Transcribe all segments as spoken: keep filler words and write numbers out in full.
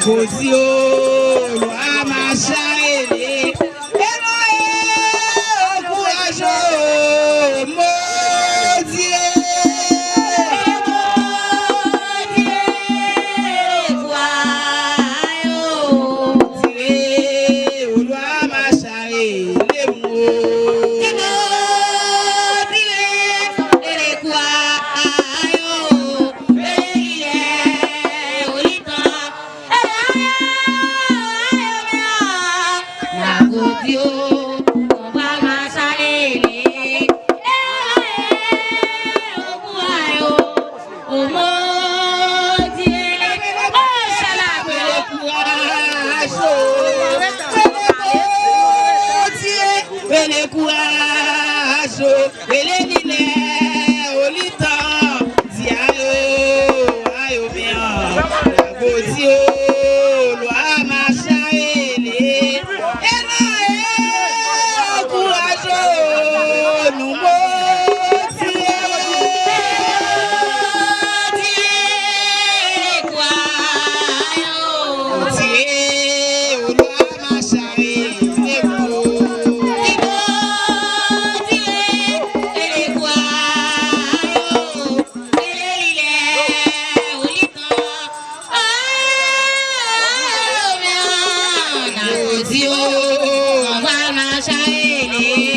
Odi o, lwa macha rele. E mwen, e, ankouraje o, modi e, modi e, lwa yo. Odi e, lwa macha rele mwen. E modi e, e kwa yo. Rele kouraj, rele linè, olitan, di ayo, ayo, men an, lago di yo, lwa macha rele, e nan e, ankouraje yo, nou motive. Di e, lwa macha rele,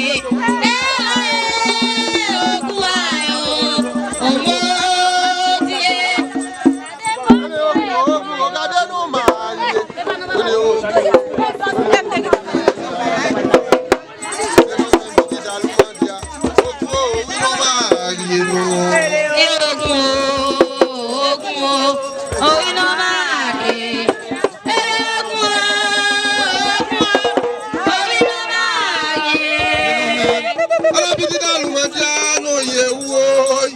Ala pitit a nou mande a nou ye woy.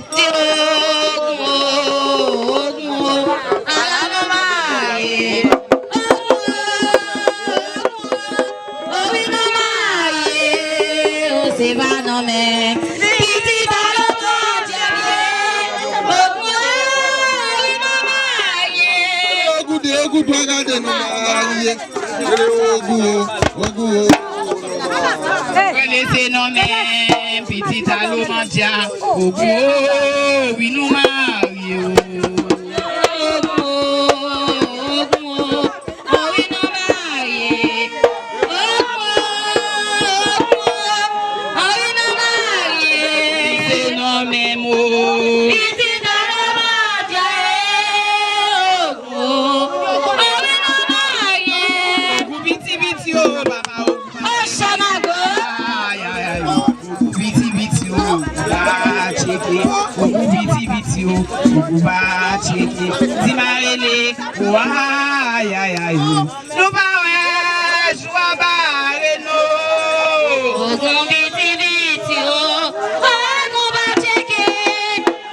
Se pa nonmen. Pitit a lo Bondye ye. Ogou, ogou, dwa gade nou marye. Ogou, ogou, ogou. Rele se nonmen, pitit a lo mandya. Ogou, wi nou marye. Ogou, ogou. Wi nou marye. Ogou, ogou. Wi nou marye. Se nonmen mo. Pitit a lo mandya. Ogou, wi nou marye. Ogou piti piti yo, papa, ogou. Ochanago. Ay, ay, ay. Ogou piti piti yo, pa tcheke. Ogou piti piti yo, ogou pa tcheke. Di m a rele, o, ay, ay, ay, o. Nou pa wè jou a bare nou. Ogou piti piti yo, ogou pa tcheke.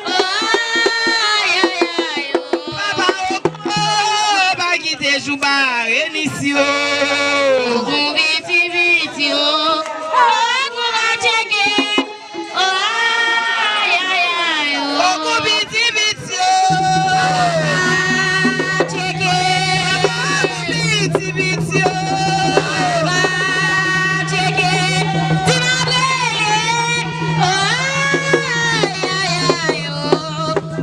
O, ay, ay, ay, o. Papa, o, o, pa kite jou bare ni si yo. Ogou piti piti yo, ogou pa tcheke. O, ay, ay, ay, o. Ogou piti piti yo. Pa tcheke. Ogou piti piti yo. Pa tcheke. Di m a rele. O, ay, ay, ay, o.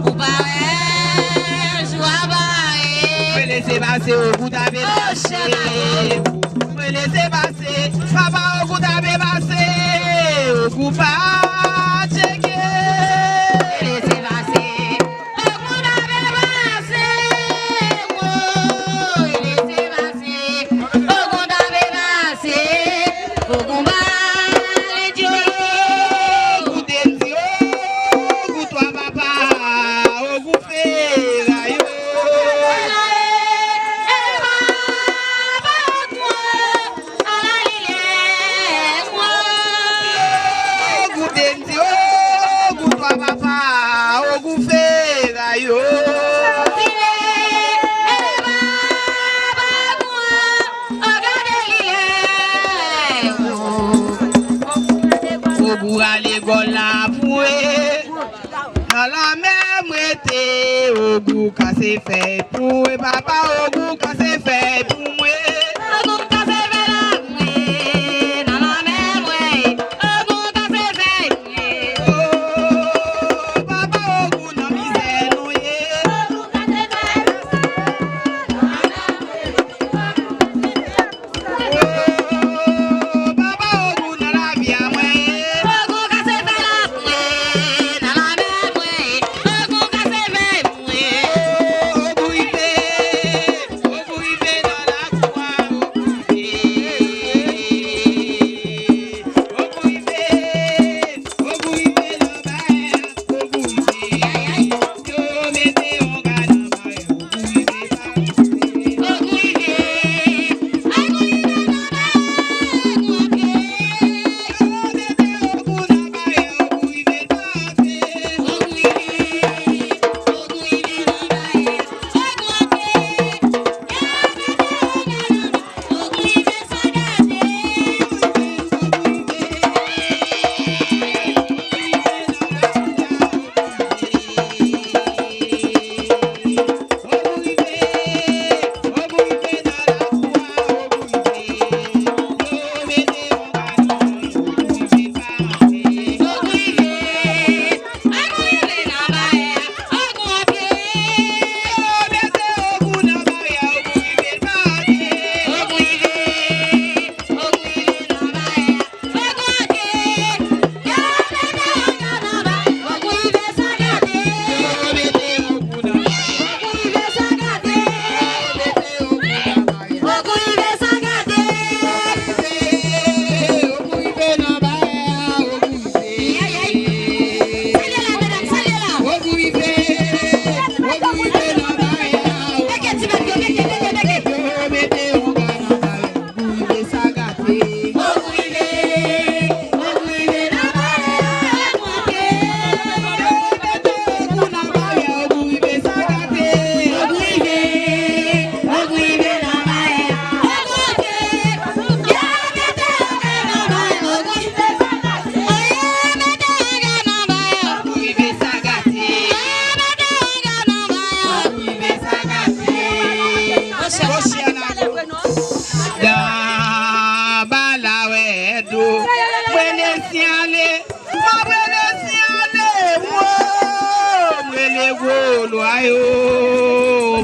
Ou pa wè jou a bare. Mwen lese pase, ogou ta vle pase. Mwen lese pase, papa, ogou ta vle pase. Ogou pa tcheke. Mwen lese pase, ogou ta vle pase. Mwen lese pase, ogou ta vle pase. Ogou pa vle tcheke. Ogou te di, ogou twa papa, ogou Ogou rale gòl la pou e. Nan lanmè m rete, Ogou kase fèy pou mwen, papa, Ogou kase fèy pou mwen. Ogou kase fèy la pou mwen, nan lanmè m rete, Ogou kase fèy pou mwen. Oh, papa, Ogou nan mizè nou ye. Ogou kase fèy. Dan balawèdo, mwen rele siyale, m ap rele siyale, wo, m rele gwo lwa yo,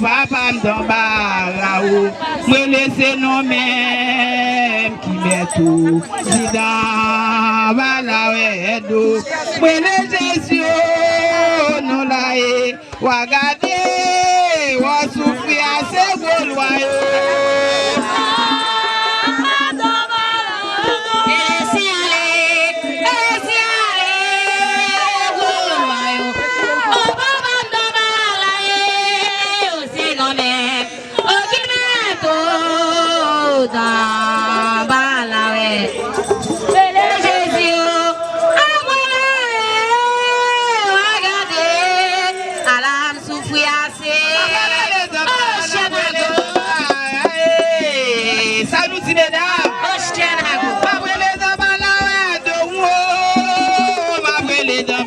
papa m dan balawo, m rele se non menm ki mèt ou, di dan balawèdo, m rele Jezi, o, non la ye. W a gade, w a soufri ase gwo lwa yo. E siyale, e siyale, gwo lwa yo. O papa m dan balaye, yo se non menm. O ki mèt ou dan balawe. Rele Jezi o, a mwen la e, w a gade, ala m soufri ase. O chèn ago. Sa nou di, medam? O chèn ago. M ap rele dan balawe, do wo, m ap rele dan